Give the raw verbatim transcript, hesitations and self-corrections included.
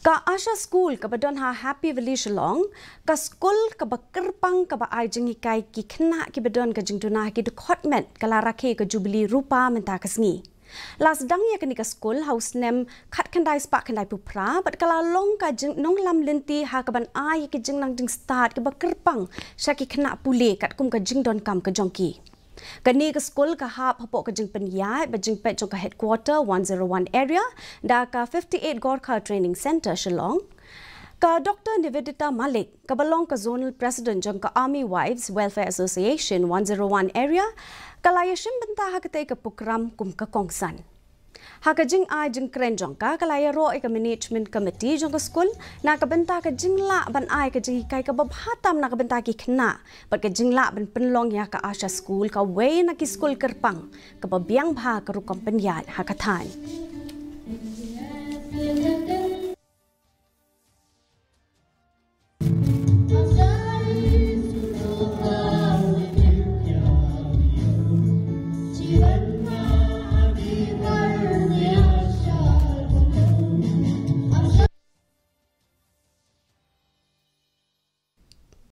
Ka Asha School kaba don ha Happy Valley Shillong, ka skul kaba kyrpang kaba ai jinghikai ki khynnah kiba don ka jingduna ha ki dkhot met, ka la rakhe ka Jubilee Rupa mynta ka sngi. La sdang ïa kane ka skul ha u snem khatkhyndai spah khyndaiphew phra bad ka la long ka jingnonglam lynti ha kaban ai ïa ki jingnang jingstad kiba kyrpang sha ki khynnah pule katkum ka jingdonkam ka jong ki. Kane ka skul ka hap hapoh ka jingpynïaid bad jingpeit jong ka Headquarter one zero one Area da ka fifty-eight Gorkha Training Centre, Shillong. Ka Doctor Nivedita Malik, kaba long ka Zonal President jong ka Army Wives Welfare Association one zero one Area, ka la ïashim bynta ha katei ka prokram kum ka kongsan. Ha ka jingai jingkren jong ka, ka la ïaroh ïa ka Management Committee jong ka skul na ka bynta ka jinglah ban ai ka jinghikai kaba bha tam na ka bynta ki khynnah bad ka jinglah ban pynlong ïa ka Asha School kawei na ki skul kyrpang kaba biang bha ka rukom pynïaid ha ka thaiñ.